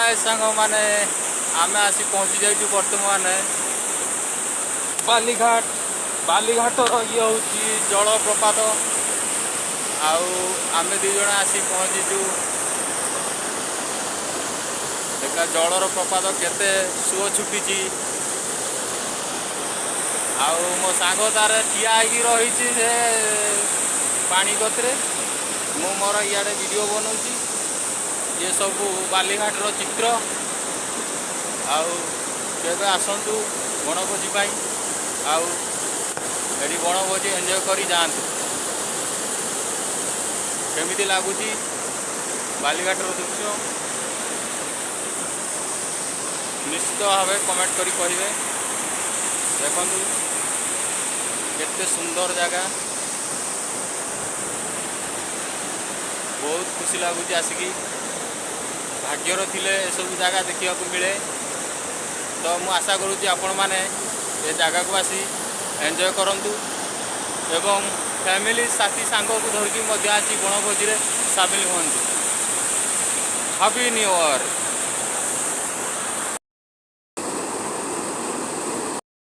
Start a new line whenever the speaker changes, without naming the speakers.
ହାଏ ସାଙ୍ଗମାନେ, ଆମେ ଆସି ପହଞ୍ଚି ଯାଇଛୁ ବର୍ତ୍ତମାନ ବାଲିଘାଟ। ବାଲିଘାଟର ଇଏ ହେଉଛି ଜଳପ୍ରପାତ। ଆଉ ଆମେ ଦୁଇ ଜଣ ଆସି ପହଞ୍ଚିଛୁ। ଦେଖା, ଜଳର ପ୍ରପାତ କେତେ ସୁଅ ଛୁଟିଛି। ଆଉ ମୋ ସାଙ୍ଗ ତାର ଠିଆ ହେଇକି ରହିଛି ସେ ପାଣି କତିରେ, ମୁଁ ମୋର ଇଆଡ଼େ ଭିଡ଼ିଓ ବନଉଛି। ଇଏ ସବୁ ବାଲିଘାଟର ଚିତ୍ର। ଆଉ କେବେ ଆସନ୍ତୁ ବଣଭୋଜି ପାଇଁ ଆଉ ଏଠି ବଣଭୋଜି ଏନ୍ଜୟ କରି ଯାଆନ୍ତୁ। କେମିତି ଲାଗୁଛି ବାଲିଘାଟର ଦୃଶ୍ୟ, ନିଶ୍ଚିତ ଭାବେ କମେଣ୍ଟ କରି କହିବେ। ଦେଖନ୍ତୁ, କେତେ ସୁନ୍ଦର ଜାଗା। ବହୁତ ଖୁସି ଲାଗୁଛି ଆସିକି। ଭାଗ୍ୟର ଥିଲେ ଏସବୁ ଜାଗା ଦେଖିବାକୁ ମିଳେ। ତ ମୁଁ ଆଶା କରୁଛି ଆପଣମାନେ ଏ ଜାଗାକୁ ଆସି ଏନ୍ଜୟ କରନ୍ତୁ ଏବଂ ଫ୍ୟାମିଲି, ସାଥୀ, ସାଙ୍ଗକୁ ଧରିକି ମଧ୍ୟ ଆସି ବଣଭୋଜିରେ ସାମିଲ ହୁଅନ୍ତୁ। Happy new year.